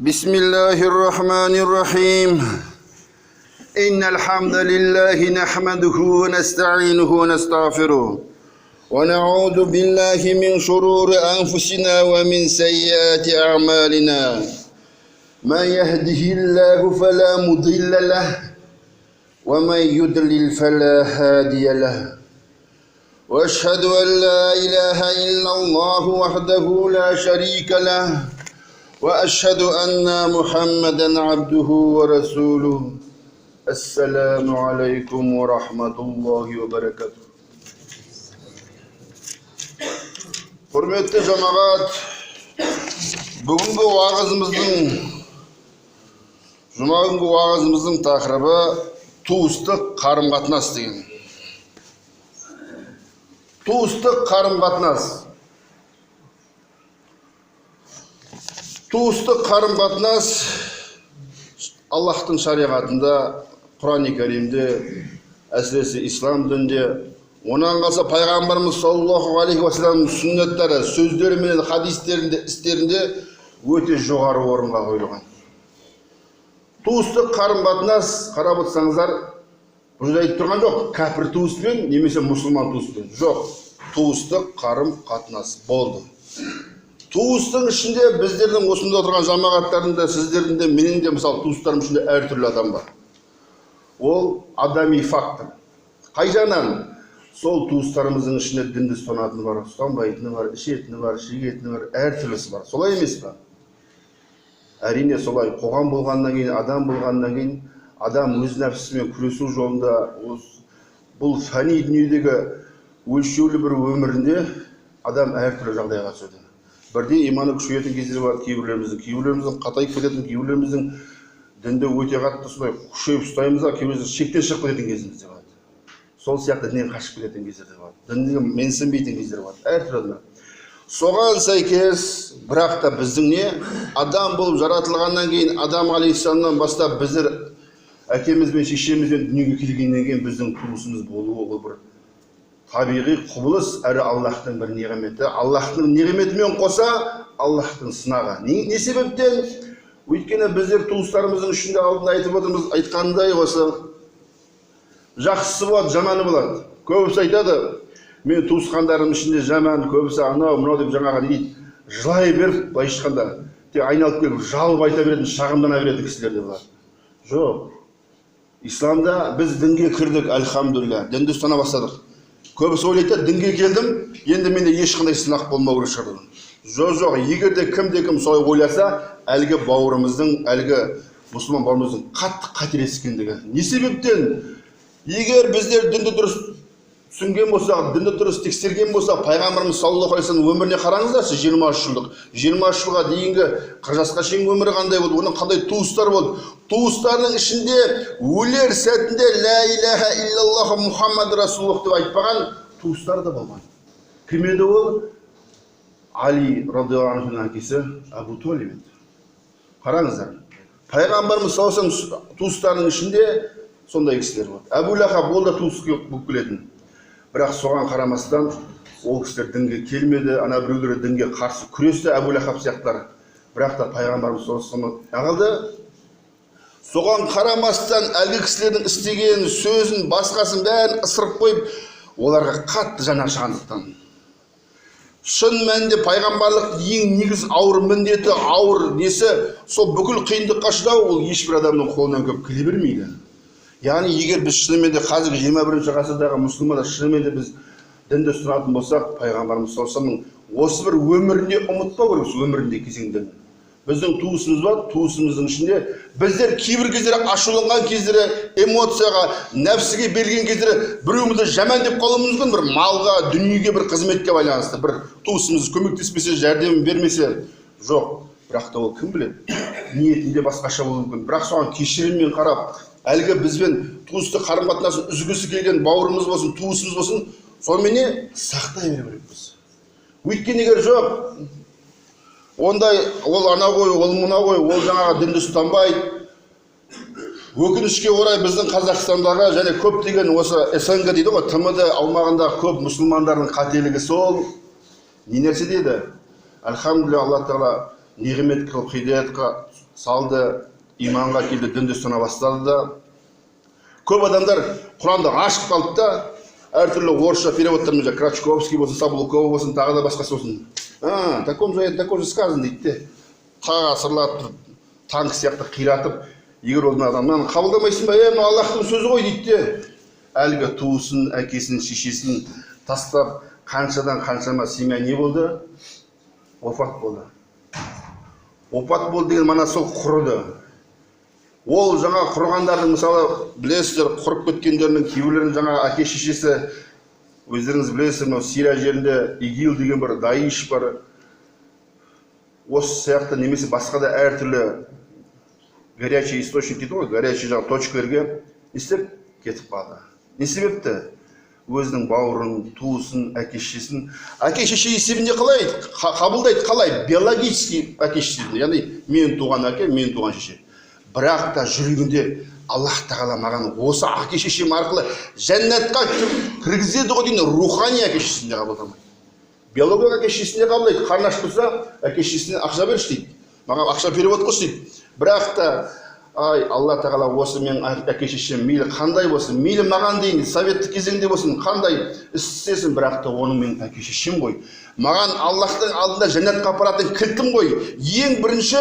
بسم الله الرحمن الرحيم. إن الحمد لله نحمده ونستعينه ونستغفره ونعوذ بالله من شرور أنفسنا ومن سيئات أعمالنا. من يهده الله فلا مضل له ومن يضلل فلا هادي له. وأشهد أن لا إله إلا الله وحده لا شريك له وأشهد أن محمدا عبده ورسوله. السلام عليكم ورحمة الله وبركاته. Құрметті жамағат, бүгінгі уағызымыздың, жұма күнгі уағызымыздың тақырыбы туыстық қарым-қатынас деген. Туыстық қарым-қатынас. Туыстық қарым-қатынас Аллахтың шариғатында, Құран-и Кәрімде, әсіресе ислам дінінде, онан қалса пайғамбарымыз саллаллаху алейхи уассаламның сүннеттері, сөздері менен хадистерінде, істерінде өте жоғары орынға қойылған. Туыстық қарым-қатынас, қарап отырсаңыздар, бұл жерде айтып тұрған жоқ, кәпір туыспен немесе мұсылман туыспен. Жоқ, туыстық қарым-қатынас болды. Туыстың ішінде біздердің осында отырған жамағаттардың да, сіздердің де, менің де, мысалы, туыстарым ішінде әртүрлі адам бар. Ол адами фактор. Қай жағынан? Сол туыстарымыздың ішінде дінді ұстанатыны бар, ұстанбайтыны бар, ішетіні бар, шегетіні бар, әртүрлісі бар. Солай емес пе? Әрине солай. Қоғам болғаннан кейін, адам болғаннан кейін, адам өз нәпсісімен күресу жолында бұл фәни дүниедегі өлшеулі бір өмірінде адам әртүрлі жағдайға түседі. Бірде иманы күшейетін кездер болады кейбіреулеріміздің қатайып кететін, кейбіреулеріміздің дінді өте қатты сондай күшейіп ұстаймыз да, кейбіреулеріміз шектен шығып кететін кезіміз де болады. Сол сияқты діннен қашып кететін кездер де болады, дінге менсінбейтін кездер болады, әртүрлі. Соған сәйкес, бірақ та біздің не адам болып жаратылғаннан кейін, Адам алейхиссаламнан бастап біздер әкеміз бен шешемізден дүниеге келгеннен кейін біздің туысымыз болуы ол бір табиғи құбылыс, әрі Аллахтың бір нығметі. Аллахтың нығметімен қоса Аллахтың сынағы. Не себептен? Өйткені біздер туыстарымыздың ішінде алдында айтып отырмыз, айтқандай осы жақсысы болады, жаманы болады. Көбісі айтады, мен туысқандарым ішінде жаман, көбісі анау мынау деп жаңағы не дейді, жылай беріп, былайша айтқанда, тек айналып келіп жалып айта беретін, шағымдана беретін кісілер де болады. Жоқ, исламда біз дінге кірдік, альхамдулилля, дінді ұстана бастадық. Көбісі ойлайды, дінге келдім, енді менде ешқандай сынақ болмау керек шығар деп. Жоқ, жоқ, егер де кімде кім солай ойласа, әлгі бауырымыздың, әлгі мұсылман бауырымыздың қатты қателескендігі. Не себептен? Егер біздер дінді дұрыс түсінген болсақ, дінді дұрыс тексерген болсақ, пайғамбарымыз саллаллаху алейхи вассалам өміріне қараңыздаршы, 23 жылдық, 23 жылға дейінгі 40 жасқа шейінгі өмірі қандай болды, оның қандай туыстары болды. Туыстарының ішінде өлер сәтінде лә илаһа иллаллаху Мұхаммад расулуллах деп айтпаған туыстары да болған. Кім еді ол? Али радиаллаху анхуның әкесі Әбу Талиб еді. Қараңыздар, пайғамбарымыз саллаллаху алейхи вассалам туыстарының ішінде сондай кісілер болды. Әбу Лахаб ол да туыс болып келетін. Бірақ соған қарамастан ол кісілер дінге келмеді, ана біреулері дінге қарсы күресті, Әбу Лахаб сияқтылар. Бірақ та пайғамбарымыз саллаллаху алейхи вассалам неғылды? Соған қарамастан әлгі кісілердің істеген сөзін, басқасын бәрін ысырып қойып, оларға қатты жаны ашығандықтан. Шын мәнінде пайғамбарлық ең негіз ауыр міндеті, ауыр несі, сол бүкіл қиындыққа шыдау, ол ешбір адамның қолынан көп келе бермейді. Яғни егер біз шынымен де қазіргі 21 ғасырдағы мұсылмандар шынымен де біз дінді ұстанатын болсақ, пайғамбарымыз саллаллаху алейхи вассаламның осы бір өмірінде ұмытпау керекпіз, өмірінде кезеңдерін. Біздің туысымыз бар, туысымыздың ішінде біздер кейбір кездері ашуланған кездері, эмоцияға, нәпсіге берілген кездері біреуімізді жаман деп қалуымыз мүмкін, бір малға, дүниеге, бір қызметке байланысты, бір туысымыз көмектеспесе, жәрдем бермесе. Жоқ, бірақ та ол кім біледі, ниетінде басқаша болуы мүмкін. Бірақ соған кешіріммен қарап, әлгі бізбен туыстық қарым-қатынасын үзгісі келген бауырымыз болсын, туысымыз болсын, сонымен сақтай беру керекпіз. Өйткені егер жоқ, ондай ол ана ғой, ол мына ғой, ол жаңағы дінді ұстанбайды. Өкінішке орай біздің Қазақстандағы және көптеген осы СНГ дейді ғой, ТМД аумағындағы көп мұсылмандардың қателігі сол. Не нәрсе деді? Альхамдулилля, Алла тағала Нығмет қылып, хидаятқа салды, иманға келді, дінді ұстана бастады да, көп адамдар Құранды ашып қалды да, әртүрлі орысша переводтармен, жаңағы Крачковский болсын, Саблукова болсын, тағы да басқасы болсын, а таком же, таком же сказано дейді де, тағасырлатып тұрып, танк сияқты қиратып. Егер ол адам мынаны қабылдамайсың ба, е, мынау Аллахтың сөзі ғой дейді де, әлгі туысын, әкесін, шешесін тастап, қаншадан қаншама семья не болды? Опат болды. Опат болды деген мана сол құрыды. Ол жаңа құрығандардың, мысалы, білесіздер, құрып кеткендерінің кейбіреулерінің жаңа әке шешесі, өздеріңіз білесіздер, мынау Сирия жерінде ИГИЛ деген бір, ДАИШ бар, осы сияқты немесе басқа да әртүрлі горячий источник дейді ғой, горячий жаңағы точкалерге не істеп кетіп қалды. Не себепті? Өзінің бауырын, туысын, әке шешесін әке шеше есебінде қалай қабылдайды, қалай биологический әке шешесінде, яғни мен туған әке, мен туған шеше. Бірақ та жүрегінде Аллах тағала маған осы әке шешем арқылы жәннатқа кіргізеді ғой деген рухани әке шешесінде қабылдамайды. Биологиялық әке шешесінде қабылдайды. Қарны ашып тұрса, әке шешесіне ақша берші дейді, маған ақша перевод қылшы дейді. Бірақ та ай, Алла тағала осы менің әке шешем мейлі қандай болсын, мейлі маған дейін советтік кезеңде болсын, қандай іс істесін, бірақ та оның менің әке шешем ғой, маған Аллахтың алдында жәннатқа апаратын кілтім ғой, ең бірінші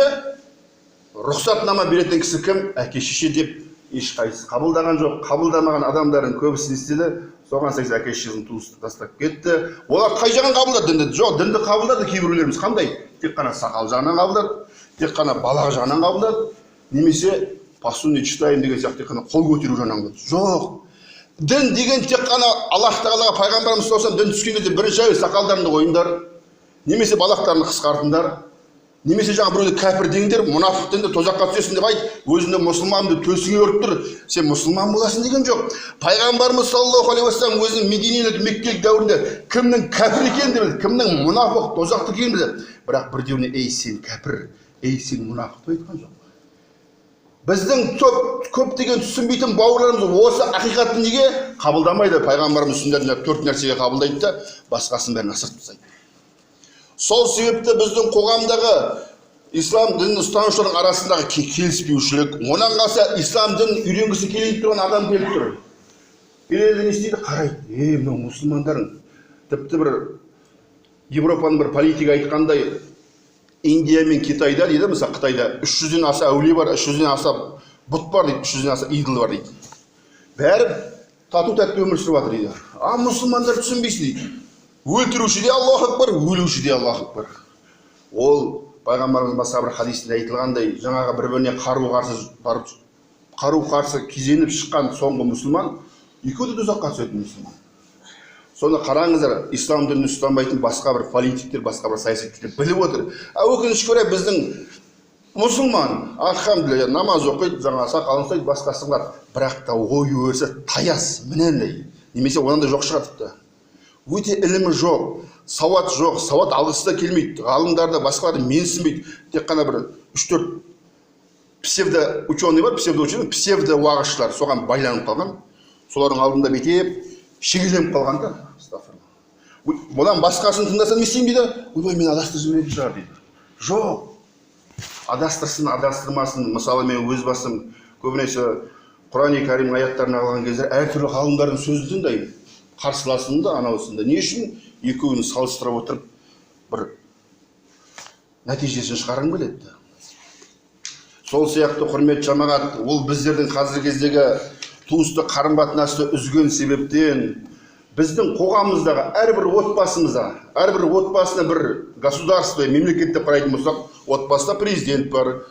рұқсатнама беретін кісі кім? Әке шеше деп ешқайсысы қабылдаған жоқ. Қабылдамаған адамдардың көбісі не істеді? Соған сәйкес әке шешесін, туысын тастап кетті. Олар қай жағын қабылдады дінді? Жоқ, дінді қабылдады кейбіреулеріміз. Қандай? Тек қана сақал жағынан қабылдады, тек қана балақ жағынан қабылдады, немесе по сунне читаем деген сияқты тек қана қол көтеру жағынан қабылдады. Жоқ, дін деген тек қана Аллах тағалаға, пайғамбарымыз саллаллаху алейхи дін түскен кезде бірінші әуелі сақалдарыңды қойыңдар немесе балақтарыңды қысқартыңдар немесе жаңа біреуді кәпір деңдер, мұнафық деңдер, тозаққа түсесің деп айт, өзіңді мұсылманмын деп төсіңе ұрып тұр, сен мұсылман боласың деген жоқ. Пайғамбарымыз саллаллаху алейхи уассалам өзінің мединелік, меккелік дәуірінде кімнің кәпір екенін де білді, кімнің мұнафық, тозақтық екенін білді, бірақ біреуіне «Ей, сен кәпір, ей, сен мұнафық» деп айтқан жоқ. Біздің көптеген түсінбейтін бауырларымыз осы ақиқатты неге қабылдамайды? Пайғамбарымыз сүннетінде төрт нәрсеге қабылдайды да, басқасын бәрін ысырып тастайды. Сол себепті біздің қоғамдағы ислам дінін ұстанушылардың арасындағы келіспеушілік, онан қалса, ислам дінін үйренгісі келіп тұрған адам келіп тұр, келеді, не істейді? Қарайды: е, мынау мұсылмандарың. Тіпті бір Европаның бір политигі айтқандай, Индия мен Китайда дейді, мысалы, Қытайда 300-ден аса әулие бар, 300-ден аса бұт бар дейді, 300-ден аса идол бар дейді, бәрі тату тәтті өмір сүріп жатыр дейді. А мұсылмандар түсінбейсің дейді: өлтіруші де Аллаху акбар, өлуші де Аллаху акбар. Ол пайғамбарымыз басқа бір хадисінде айтылғандай, жаңағы бір біріне қару қарсы барып, қару қарсы кезеніп шыққан соңғы мұсылман, екеуі де тозаққа түсетін мұсылман. Соны қараңыздар, ислам дінін ұстанбайтын басқа бір политиктер, басқа бір саясаткерлер біліп отыр. А өкінішке орай, біздің мұсылман, альхамдулилля, намаз оқиды, жаңағы сақалын ұстайды, басқасын қылады, бірақ та ой өрісі таяз, мынандай немесе одан да жоқ шығар. Тіпті өте ілімі жоқ, сауат жоқ, сауат алғысы да келмейді, ғалымдарды, басқаларды менсінбейді. Тек қана бір үш төрт псевдо ученый бар, псевдо ученый, псевдо уағызшылар, соған байланып қалған, солардың алдында бүйтіп шегеленіп қалған да. Астағфирулла. Бұдан басқасын тыңдаса, не істеймін дейді? Ойбай, мені адастырып жіберетін шығар дейді. Жоқ, адастырсын, адастырмасын. Мысалы, мен өз басым көбінесе Құрани Кәрімнің аяттарын алған кезде әртүрлі ғалымдардың сөзін тыңдаймын, қарсыласын да, анауысын да. Не үшін? Екеуін салыстыра отырып, бір нәтижесін шығарғым келеді. Сол сияқты, құрметті жамағат, ол біздердің қазіргі кездегі туыстық қарым қатынасты үзген себептен біздің қоғамымыздағы әрбір отбасымызда, әрбір отбасына бір государство, мемлекет деп қарайтын болсақ, отбасыда президент бар,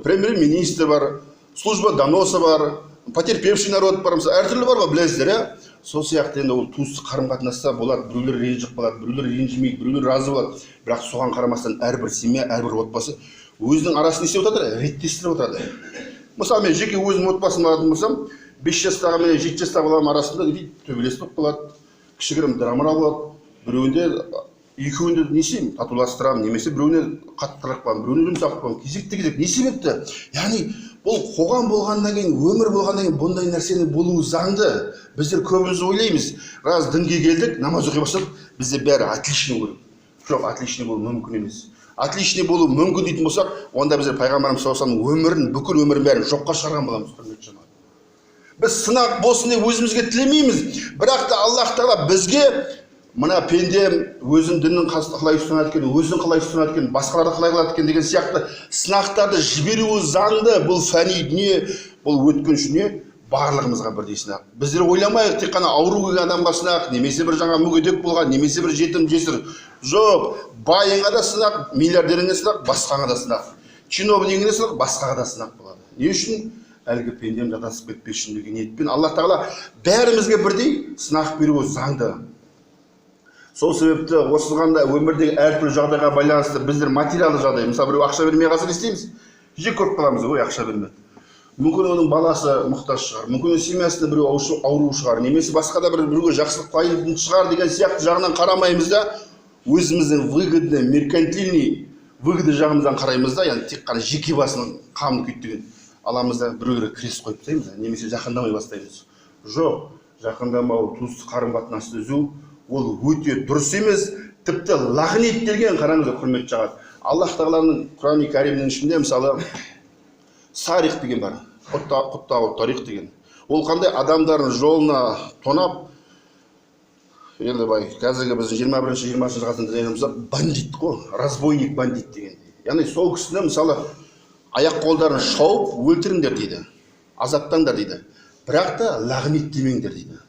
премьер министр бар, служба доноса бар, потерпевший народ бар, мысалы, әртүрлі бар ғой, білесіздер, иә. Сол сияқты енді ол туыстық қарым қатынаста болады: біреулер ренжіп қалады, біреулер ренжімейді, біреулер разы болады. Бірақ соған қарамастан әрбір семья, әрбір отбасы өзінің арасын не істеп отырады? Реттестіріп отырады. Мысалы, мен жеке өзім отбасымды алатын болсам, 5 жастағы менен 7 жастағы балам арасында дейді төбелес болып қалады, кішігірім драмалар болады. Біреуінде, екеуінде не істеймін? Татуластырамын немесе біреуіне қаттырақ қыламын, біреуіне жұмсақ қыламын, кезекте кезек. Не себепті? Яғни бұл қоғам болғаннан кейін, өмір болғаннан кейін бұндай нәрсенің болуы заңды. Біздер көбіміз ойлаймыз: рас, дінге келдік, намаз оқи бастадық, бізде бәрі отличный болу керек. Жоқ, отличный болу мүмкін емес. Отличный болуы мүмкін дейтін болсақ, онда біздер пайғамбарымыз саллаллаху алейхи вассаламның өмірін, бүкіл өмірін бәрін жоққа шығарған боламыз, құрметті жамағат. Біз сынақ болсын деп өзімізге тілемейміз, бірақ та Аллах тағала бізге мына пендем өзін діннің қалай ұстанады екен, өзін қалай ұстанады екен, басқаларды қалай қылады екен деген сияқты сынақтарды жіберуі заңды. Бұл фәни дүние, бұл өткінші дүние, барлығымызға бірдей сынақ. Біздер ойламайық тек қана ауру келген адамға сынақ, немесе бір жаңа мүгедек болған, немесе бір жетім жесір. Жоқ, байыңа да сынақ, миллиардеріңе сынақ, басқаңа да сынақ, чиновнигіңе сынақ, басқаға да сынақ болады. Не үшін? Әлгі пендем адасып кетпес үшін деген ниетпен Аллах тағала бәрімізге бірдей сынақ беруі заңды. Сол себепті осыған да өмірдегі әртүрлі жағдайға байланысты біздер материалдық жағдай, мысалы, біреу ақша бермей қалса, не істейміз? Жек көріп қаламыз, ой, ақша бермеді. Мүмкін, оның баласы мұқтаж шығар, мүмкін, оның семьясында біреу ауру шығар, немесе басқа да бір біреуге жақсылық қылайын шығар деген сияқты жағынан қарамаймыз да, өзіміздің выгодный, меркантильный выгода жағымыздан қараймыз да, яғни тек қана жеке басының қамын күйттеген аламыз да, біреулерге крест қойып тастаймыз, немесе жақындамай бастаймыз. Жоқ, жақындамау, туыстық қарым қатынасты үзу ол өте дұрыс емес, тіпті лағнеттелген. Қараңыздар, құрметті жамағат, Аллах тағаланың Құрани кәрімнің ішінде, мысалы, сарих деген бар, құттау тарих деген. Ол қандай адамдардың жолына тонап, енді былай қазіргі біздің 21-ші, 20-ғасырда болсақ, бандит қой, разбойник, бандит деген. Яғни сол кісіні, мысалы, аяқ қолдарын шауып өлтіріңдер дейді, азаптаңдар дейді, бірақ та лағнеттемеңдер дейді.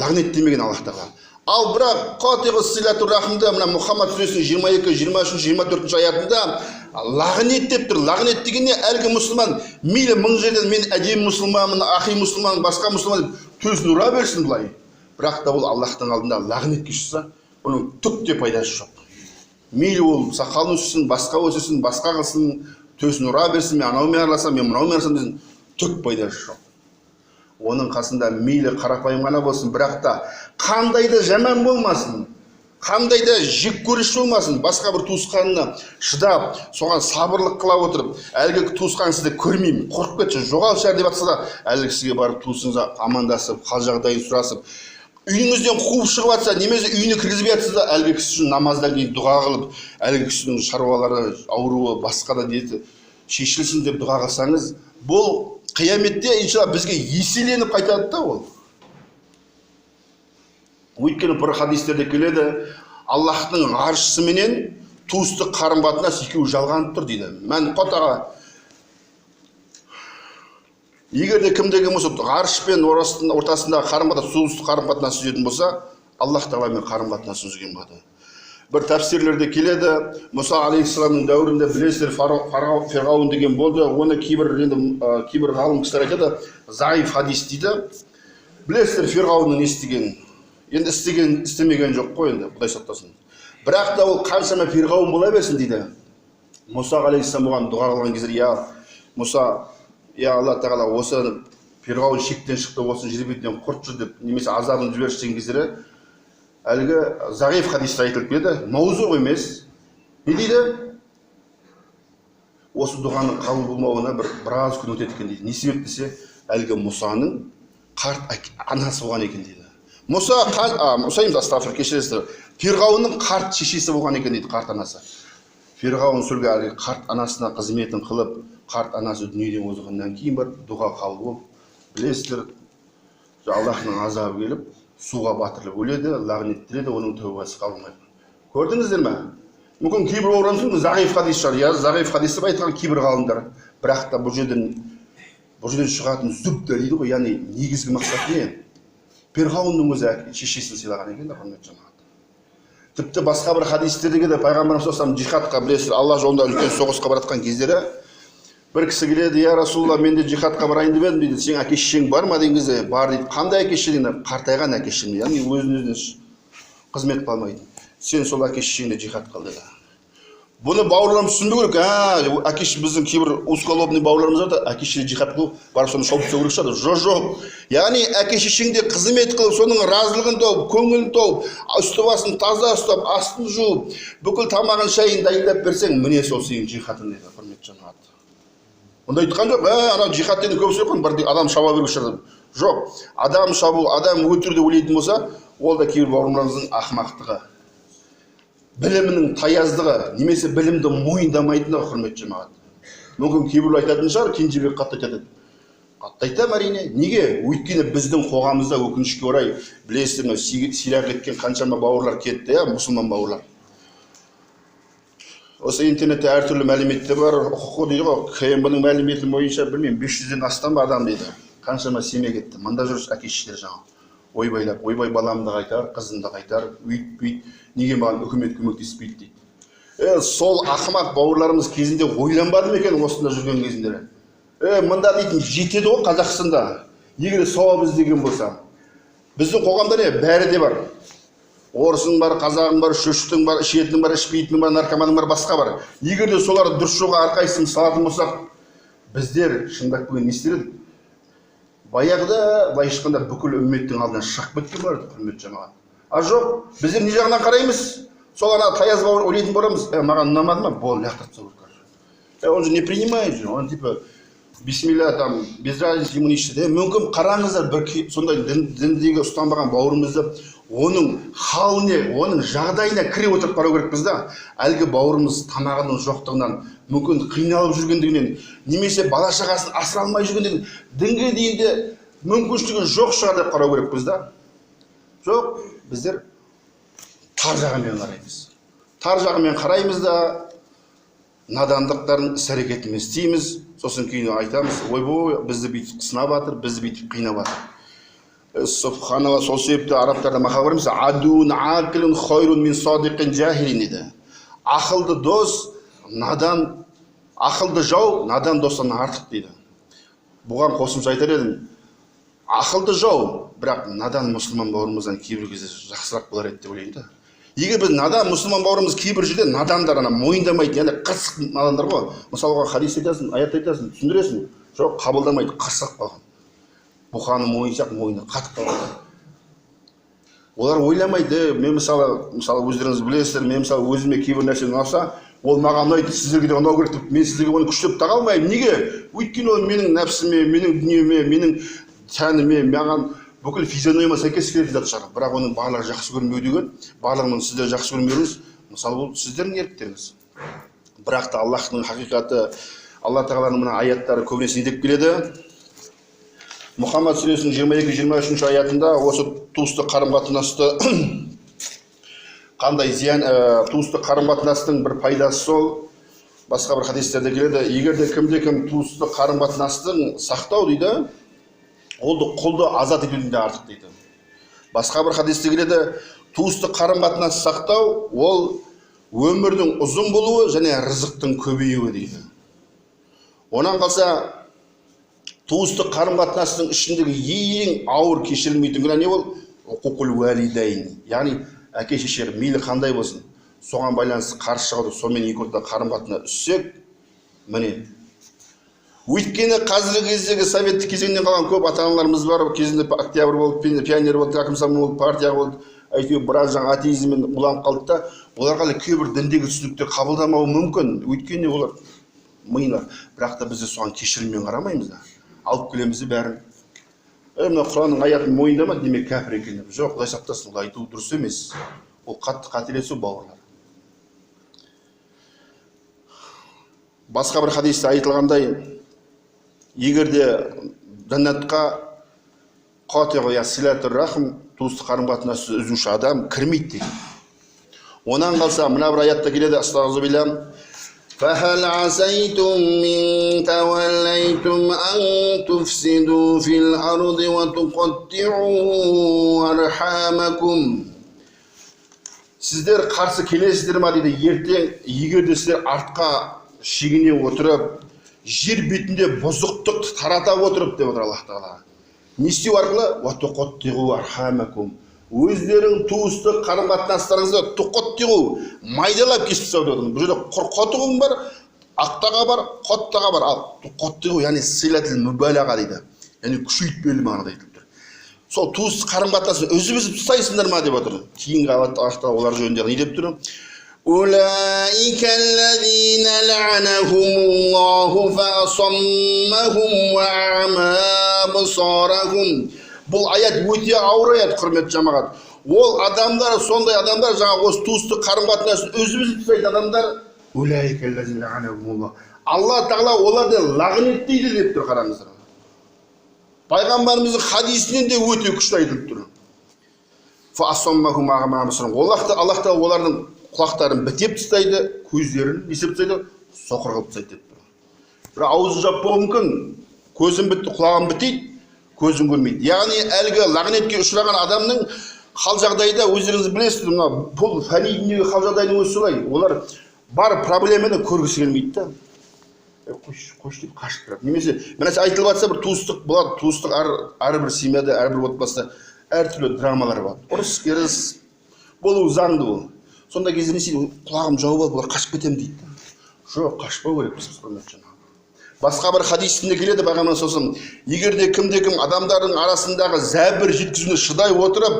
Лағнеттемеген Аллах тағала. Ал бірақ қатиғу рахымда, мына Мұхаммад сүресінің 22, 23, 24 аятында лағнет деп тұр. Лағнет деген не? Әлгі мұсылман мейлі мың жерден мен әдемі мұсылманмын, ахи мұсылман, басқа мұсылман деп төсін ұра берсін былай, бірақ та ол Аллахтың алдында лағнетке шықса, оның түк те пайдасы жоқ. Мейлі ол сақалын өсірсін, басқа өсірсін, басқа қылсын, төсін ұра берсін, мен анаумен араласамын, мен мынаумен араласамын десін, түк пайдасы жоқ. Оның қасында мейлі қарапайым ғана болсын, бірақ та қандай да жаман болмасын, қандай да жек көріш болмасын, басқа бір туысқанына шыдап, соған сабырлық қыла отырып, әлгі туысқан сізді көрмеймін, қорқып кетші, жоғал шығар деп жатса да, әлгі кісіге барып, туысыңызға амандасып, хал жағдайын сұрасып, үйіңізден қуып шығып жатса немесе үйіне кіргізбей жатса да, әлгі кісі үшін намаздан кейін дұға қылып, әлгі кісінің шаруалары, ауруы, басқа да дерті шешілсін деп дұға қылсаңыз, бұл қияметте, иншалла, бізге еселеніп қайтады да ол. Өйткені бір хадистерде келеді, Аллахтың аршысыменен туыстық қарым қатынас екеуі жалғанып тұр дейді. Мән қатаға, егер де кімде кім болса ғарыш пен ортасындағы қарым қатынас, туыстық қарым қатынас үзетін болса, Аллах тағаламен қарым қатынасын үзген болады. Бір тәпсірлерде келеді, Мұса алейхисаламның дәуірінде, білесіздер, Ферғауын деген болды. Оны кейбір енді кейбір ғалым кісілер айтады, заиф хадис дейді. Білесіздер Ферғауынның не істегенін. Енді істеген, істемеген жоқ қой енді, Құдай сақтасын. Бірақ та ол қаншама Ферғауын бола берсін дейді, Мұса алейхисалам оған дұға қылған кезде: «Я Мұса, я Алла тағала, осы Ферғауын шектен шықты, осыны жер бетінен құртшы» деп немесе азабын жіберші деген кездері, әлгі зағиф хадисте айтылып келеді, маузу емес, не дейді, осы дұғаның қабыл болмауына біраз күн өтеді екен дейді. Не себеп десе, әлгі Мұсаның қарт анасы болған екен дейді. Мұса, Мұса емес, астағфир, кешіресіздер, Ферғауынның қарт шешесі болған екен дейді, қарт анасы. Ферғауын сол әлгі қарт анасына қызметін қылып, қарт анасы дүниеден озғаннан кейін барып дұға қабыл болып, білесіздер, Аллахтың азабы келіп, суға батырылып өледі, лағнеттеледі, оның тәубасы қабылмайды. Көрдіңіздер ме? Мүмкін, кейбір орын зағиф хадис шығар, иә, зағиф хадис деп айтқан кейбір ғалымдар. Бірақ та бұл жерден шығатын зүбда дейді ғой, яғни негізгі мақсат не? Перғауынның өзі шешесін сыйлаған екен да, құрметті жамағат. Тіпті басқа бір хадистерде де пайғамбарымыз саллаллаху алейхи жихадқа, білесіздер, Алла жолында үлкен соғысқа баратқан кездері бір кісі келеді: «Я Расулалла, мен де жихадқа барайын деп едім», – дейді. «Сенің әке шешең бар ма?» – деген кезде, «Бар», – дейді. «Қандай әке шеше?» – дейді. «Қартайған әке шешем», яғни өзін өзіне қызмет қыла алмайтын. «Сен сол әке шешеңді жихад қыл», – деді. Бұны бауырларымыз түсінбеу керек. Әке, біздің кейбір узколобный бауырларымыз бар да, әке шеше жихад қылу, барып соны шауып тастау керек шығар. Жоқ, яғни әке шешеңде қызмет қылып, соның разылығын тауып, көңілін тауып, үсті басын таза ұстап, астын жуып, бүкіл тамағын, шайын дайындап берсең, міне, сол сенің жихадың деді, құрметті жамағат. Онда айтқан жоқ, анау жихад деген көп сөз ғой, бір адам шаба беру шығар деп. Жоқ, адам шабу, адам өлтіру деп ойлайтын болса, ол да кейбір бауырларымыздың ақымақтығы. Білімінің таяздығы немесе білімді мойындамайтындығы, құрметті жамағат. Мүмкін кейбіреулер айтатын шығар, Кенжебек қатты айтады. Қатты айтамын, әрине. Неге? Өйткені біздің қоғамымызда өкінішке орай, білесіздер, мынау Сирияға кеткен қаншама бауырлар кетті, иә, мұсылман бауырлар. Осы интернетте әртүрлі мәліметтер бар, құқы дейді ғой, КМБ-ның мәліметі бойынша, білмеймін, 500-ден астам адам дейді. Қаншама семья кетті. Мында жүріс әке шешелер жаңа. Ойбайлап, ойбай баламды қайтар, қызымды қайтар, өйт бүйт, неге маған үкімет көмектеспейді дейді. Сол ақымақ бауырларымыз кезінде ойланбады ма екен осында жүрген кезінде? Мында дейтін жетеді ғой Қазақстанда. Егер сауап іздеген болса. Біздің қоғамда не? Бәрі де бар. Орысың бар, қазағың бар, шөштің бар, ішетінің бар, ішпейтінің бар, наркоманың бар, басқа бар. Егер де соларды дұрыс жолға әрқайсысын салатын болсақ, біздер шындап келгенде не істер едік? Баяғыда былайша айтқанда бүкіл үмметтің алдынан шығып кеткен болар еді, құрметті жамағат. А жоқ, біздер не жағынан қараймыз? Сол ана таяз бауыр ойлайтын боламыз. Маған ұнамады ма? Болды, лақтырып тастау керек. Он же не принимает же, он типа бисмилля, там, без разницы ему не ішті. Мүмкін қараңыздар, бір сондай діндегі ұстанбаған бауырымызды оның халіне, оның жағдайына кіре отырып қарау керекпіз да. Әлгі бауырымыз тамағының жоқтығынан, мүмкін қиналып жүргендігінен, немесе бала шағасын асыра алмай жүргендігінен, дінге дейін де мүмкіншілігі жоқ шығар деп қарау керекпіз да. Жоқ, біздер тар жағымен қараймыз. Тар жағымен қараймыз да, надандықтардың іс әрекетімен істейміз. Сосын кейін айтамыз, ойбой, бізді бүйтіп сынап жатыр, бізді бүйтіп қинап жатыр. Субханалла, сол себепті арабтарда мақал бар емес, адун ақилун хайрун мин садиқин жахилин дейді. Ақылды дос, надан, ақылды жау надан достан артық дейді. Бұған қосымша айтар едім, ақылды жау, бірақ надан мұсылман бауырымыздан кейбір кезде жақсырақ болар еді деп ойлаймын да. Егер біз надан мұсылман бауырымыз кейбір жерде надандар, ана мойындамайтын, яғни қырсық надандар ғой. Мысалға хадис айтасың, аят айтасың, түсіндіресің, жоқ, қабылдамайды, қырсығып қалған. Бұқаның мойны сияқты мойны қатып қалған. Олар ойламайды. Мен мысалы өздеріңіз білесіздер, мен мысалы өзіме кейбір нәрсе ұнаса, ол маған ұнайды, сіздерге де ұнау керек деп, мен сіздерге оны күштеп таға алмаймын. Неге? Өйткені ол менің нәпсіме, менің дүниеме, менің тәніме, маған бүкіл физиономияма сәйкес келетін зат шығар. Бірақ оның барлығы жақсы көрмеу деген, барлығын сіздер жақсы көрмеуіңіз, мысалы, бұл сіздердің еріктеріңіз. Бірақ та Аллахтың хақиқаты, Алла тағаланың мына аяттары көбінесе не деп келеді? Мұхаммад сүресінің 22-23 аятында осы туыстық қарым-қатынасты қандай зиян, туыстық қарым-қатынастың бір пайдасы сол, басқа бір хадистерде келеді. Егер де кімде кім туыстық қарым-қатынастың сақтау дейді, ол да құлды азат етуден де артық дейді. Басқа бір хадисте келеді, туыстық қарым-қатынас сақтау ол өмірдің ұзын болуы және рызықтың көбеюі дейді. Онан қалса туыстық қарым-қатынастың ішіндегі ең ауыр кешірілмейтін күнә не ол? Уқуқул уалидайн, яғни әке шеше мейлі қандай болсын, соған байланысты қарсы шығады, сонымен екі ортада қарым-қатынас үзсек, міне. Өйткені қазіргі кездегі советтік кезеңнен қалған көп ата-аналарымыз бар, кезінде октябрь болды, пионер болды, комсомол болды, партия болды, әйтеуір біраз жаңа атеизммен уланып қалды да, оларға әлі кейбір діндегі түсініктер қабылдамауы мүмкін, өйткені олар миына. Бірақ та біз де соған кешіріммен қарамаймыз да, алып келеміз де бәрін. Мына Құранның аятын мойындамады, демек кәпір екен деп. Жоқ, Құдай сақтасын, олай айту дұрыс емес. Ол қатты қателесу, бауырлар. Басқа бір хадисте айтылғандай, егер де жәннатқа қатиғу я силатур рахм, туыстық қарым-қатынасты үзуші адам кірмейді дейді. Онан қалса мына бір аятта келеді, астағфируллах. فهل عسيتم إن توليتم أن تفسدوا في الأرض وتقطعوا أرحامكم. Сіздер қарсы келесіздер ма дейді, ертең егер де сіздер артқа шегіне отырып, жер бетінде бұзықтық тарата отырып деп отыр Аллах тағала. Не істеу арқылы? وتقطعوا أرحامكم. Өздерің туыстық қарым-қатынастарыңызды тұқаттығу, майдалап кесіп тастау деп отыр. Бұл жерде құр қотығым бар, ақтаға бар, қоттаға бар. Ал тұқаттығу, яғни силатул мүбалаға дейді. Яғни күшейтпелі мағынада айтылып тұр. Сол туыстық қарым-қатынасын үзіп үзіп тастайсыңдар ма деп отыр. Кейінгі аятта олар жөнінде не деп тұр? أولئك الذين لعنهم الله فأصمهم وأعمى أبصارهم. Бұл аят өте ауыр аят, құрметті жамағат. Ол адамдар, сондай адамдар, жаңағы осы туыстық қарым қатынасын үзіп тастайтын адамдар, Алла Тағала оларды лағнеттейді деп тұр. Қараңыздар, пайғамбарымыздың хадисінен де өте күшті айтылып тұр. Аллах Тағала олардың құлақтарын бітеп тастайды, көздерін не істеп тастайды? Соқыр қылып тастайды деп тұр. Бірақ аузын жаппауы мүмкін, көзін бітті, құлағын бітейді, көзін көрмейді. Яғни әлгі лағнетке ұшыраған адамның хал жағдайы өздеріңіз білесіздер, мына бұл фәни дүниеге хал жағдайдың өзі солай. Олар бар проблеманы көргісі келмейді да, қойшы, қойшы деп қашып тұрады. Немесе бір нәрсе айтылып жатса, бір туыстық болады, туыстық әрбір семьяда, әрбір отбасыда әртүрлі драмалар болады, ұрыс керіс болуы заңды ол. Сондай кезде не істейді? Құлағым жауып алып, олар қашып кетемін дейді. Жоқ, қашпау керекпіз, құрметті жаңағы. Басқа бір хадисінде келеді, пайғамбар сосын: егер де кімде кім адамдардың арасындағы зәбір жеткізуіне шыдай отырып,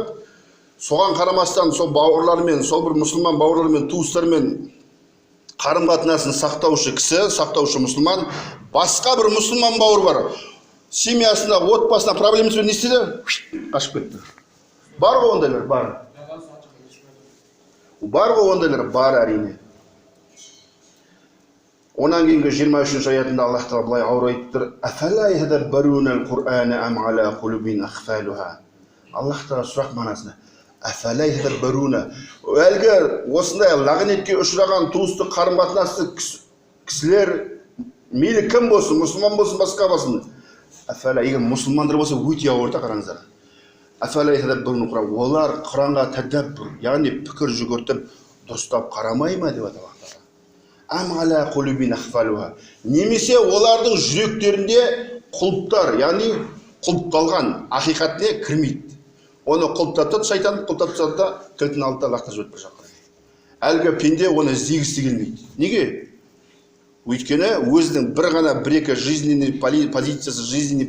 соған қарамастан сол бауырлармен, сол бір мұсылман бауырлармен, туыстармен қарым қатынасын сақтаушы кісі, сақтаушы мұсылман, басқа бір мұсылман бауыр бар, семьясында, отбасында проблемасымен не істеді? Қашып кетті. Бар ғой ондайлар, бар. Бар ғой ондайлар, бар, әрине. Онан кейінгі 23-ші аятында Аллах Тағала былай ауыр айтып тұр: Аллах Тағала сұрақ мағынасында. Әлгі осындай лағнетке ұшыраған туыстық қарым қатынасты кісілер, мейлі кім болсын, мұсылман болсын, басқа болсын, егер мұсылмандар болса, өте ауыр да. Қараңыздар, олар Құранға тәдәббүр, яғни пікір жүгіртіп, дұрыстап қарамай ма деп жатыр Аллах. Немесе олардың жүректерінде құлыптар, яғни құлыпталған, ақиқатіне кірмейді. Оны құлыптап тастады шайтан, құлыптап тастады да, кілтін алды да, лақтырып жіберді бір жаққа. Әлгі пенде оны іздегісі келмейді. Неге? Өйткені өзінің бір ғана, бір екі жизненный позициясы, жизненный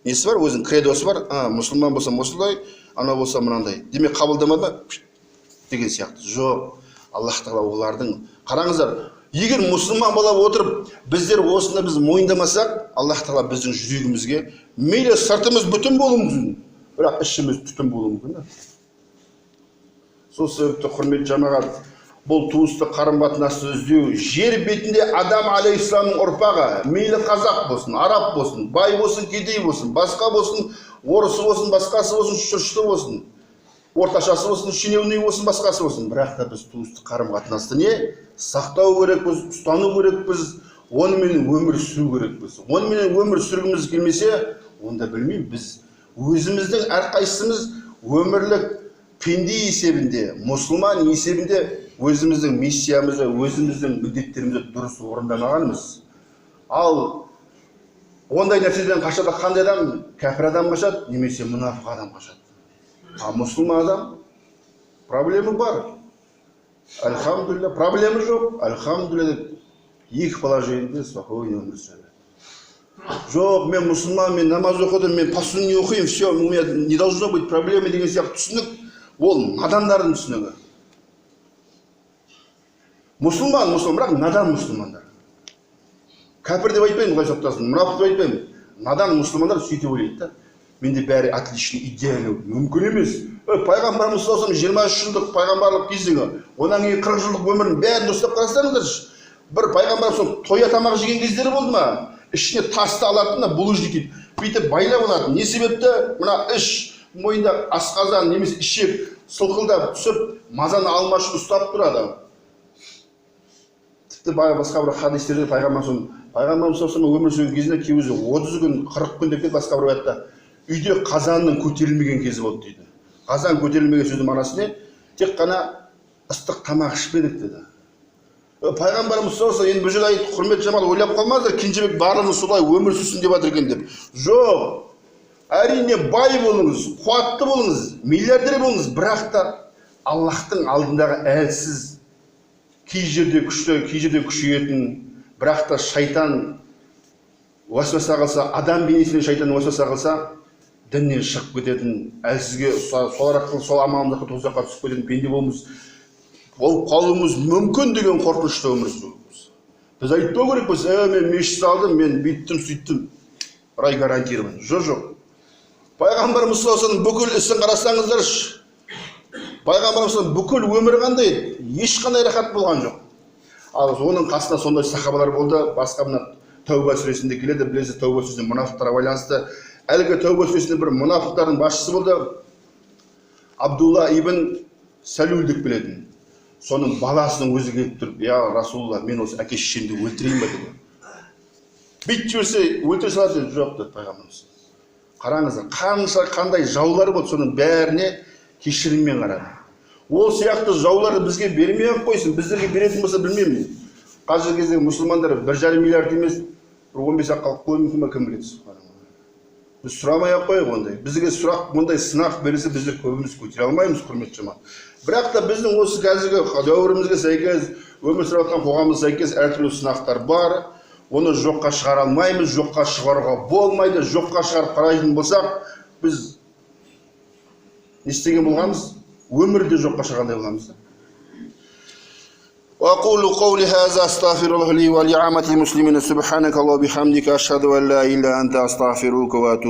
несі бар, өзінің кредосы бар. А, мұсылман болсам осындай, анау болса мынандай, демек қабылдамады ма деген сияқты. Жоқ, Аллах Тағала олардың, қараңыздар, егер мұсылман бола отырып біздер осыны біз мойындамасақ, Аллах Тағала біздің жүрегімізге, мейлі сыртымыз бүтін болуы мүмкін, бірақ ішіміз түтін болуы мүмкін да. Сол себепті, құрметті жамағат, бұл туыстық қарым қатынасты іздеу, жер бетінде Адам алейхисаламның ұрпағы, мейлі қазақ болсын, араб болсын, бай болсын, кедей болсын, басқа болсын, орысы болсын, басқасы болсын, шырышты болсын, орташасы болсын, шенеунік болсын, басқасы болсын, бірақ та біз туыстық қарым қатынасты не сақтау керекпіз, ұстану керекпіз, онымен өмір сүру керекпіз. Онымен өмір сүргіміз келмесе, онда білмеймін, біз өзіміздің әрқайсымыз өмірлік пенде есебінде, мұсылман есебінде өзіміздің миссиямызды, өзіміздің міндеттерімізді дұрыс орындамағанбыз. Ал ондай нәрседен қашады қандай адам? Кәпір адам қашады немесе мұнафық адам қашады. А мұсылман адам проблема бар, альхамдулилля, проблема жоқ, альхамдулилля деп екі положениеде спокойно өмір сүреді. Жоқ, мен мұсылман, мен намаз оқыдым, мен по сунне оқимын, все, у меня не должно быть проблемы деген сияқты түсінік ол надандардың түсінігі. Мұсылман мұсылман, бірақ надан мұсылмандар. Кәпір деп айтпаймын, құдай сақтасын, мұнафық деп айтпаймын. Надан мұсылмандар сөйтіп ойлайды да: менде бәрі отлично, идеально. Мүмкін емес. Пайғамбарымыз саллаллаху алейхи, 23 жылдық пайғамбарлық кезеңі, одан кейін 40 жылдық өмірін бәрін дұрыстап қарасаңыздаршы, бір пайғамбар сол тоя тамақ жеген кездері болды ма? Ішіне тасты алатын да, булыжник дейді, бүйтіп байлап алатын. Не себепті? Мына іш мойында асқазан немесе ішек сылқылдап түсіп, мазаны алмас үшін ұстап тұрады. Тіпті басқа бір хадистерде пайғамбарымыз саллаллаху өмір сүрген кезінде кей кезде 30 күн, 40 күн деп келеді. Басқа бір риwаятта үйде қазанның көтерілмеген кезі болды дейді. Қазан көтерілмеген сөздің мағынасы не? Тек қана ыстық тамақ ішпедік деді. Пайғамбарымыз саллаллаху алейхи, енді бұл жерде айтып, құрметті жамағат, ойлап қалмаңыздар, Кенжебек барлығымыз солай өмір сүрсін деп жатыр екен деп. Жоқ, әрине, бай болыңыз, қуатты болыңыз, миллиардер болыңыз, бірақ та Аллахтың алдындағы әлсіз, кей жерде күшті, кей жерде күшейетін, бірақ та шайтан уәсуаса қылса, адам бейнесімен шайтан уәсуаса қылса, діннен шығып кететін, әлсізге сол арқылы, сол амалымыз арқылы тозаққа түсіп кететін пенде болып қалуымыз мүмкін деген қорқынышта өмір сүруіміз. Біз айтпау керекпіз: мен мешіт салдым, мен бүйттім, сөйттім, рай гарантирован. Жоқ, жоқ, пайғамбарымыз саллаллаху алейхи бүкіл ісін қарасаңыздаршы. Пайғамбарымыздың бүкіл өмірі қандай еді? Ешқандай рахат болған жоқ. Ал оның қасында сондай сахабалар болды. Басқа мына Тәуба сүресінде келеді, білесіз, Тәуба сүресінде мұнафықтарға байланысты. Әлгі Тәуба сүресінде бір мұнафықтардың басшысы болды, Абдулла ибн Сәлул деп білетін. Соның баласының өзі келіп тұрып: «Я Расулалла, мен осы әке шешемді өлтірейін ба?» – деді. Бүйтіп жіберсе, өлтіре салады деді. «Жоқ», – деді пайғамбарымыз. Қараңыздар, қанша қандай жаулар болды, соның бәріне кешіріммен қарады. Ол сияқты жауларды бізге бермей ақ қойсын. Біздерге беретін болса, білмеймін, қазіргі кезде мұсылмандар 1,5 миллиард емес, бір 15 ақ қалып қоюы мүмкін ба, кім біледі. Біз сұрамай ақ қояйық ондай. Бізге сұрақ, мұндай сынақ берілсе, біздер көбіміз көтере алмаймыз, құрметті жамағат. Бірақ та біздің осы қазіргі дәуірімізге сәйкес, өмір сүріп жатқан қоғамымызға сәйкес әртүрлі сынақтар бар. Оны жоққа шығара алмаймыз, жоққа шығаруға болмайды. Жоққа шығарып қарайтын болсақ, біз не істеген болғанбыз? Өмірде жоққа шығарғандай боламыз да. وأقول قولي هذا، أستغفر الله لي ولعامة المسلمين. سبحانك اللهم وبحمدك، أشهد أن لا إله إلا أنت، أستغفرك وأتوب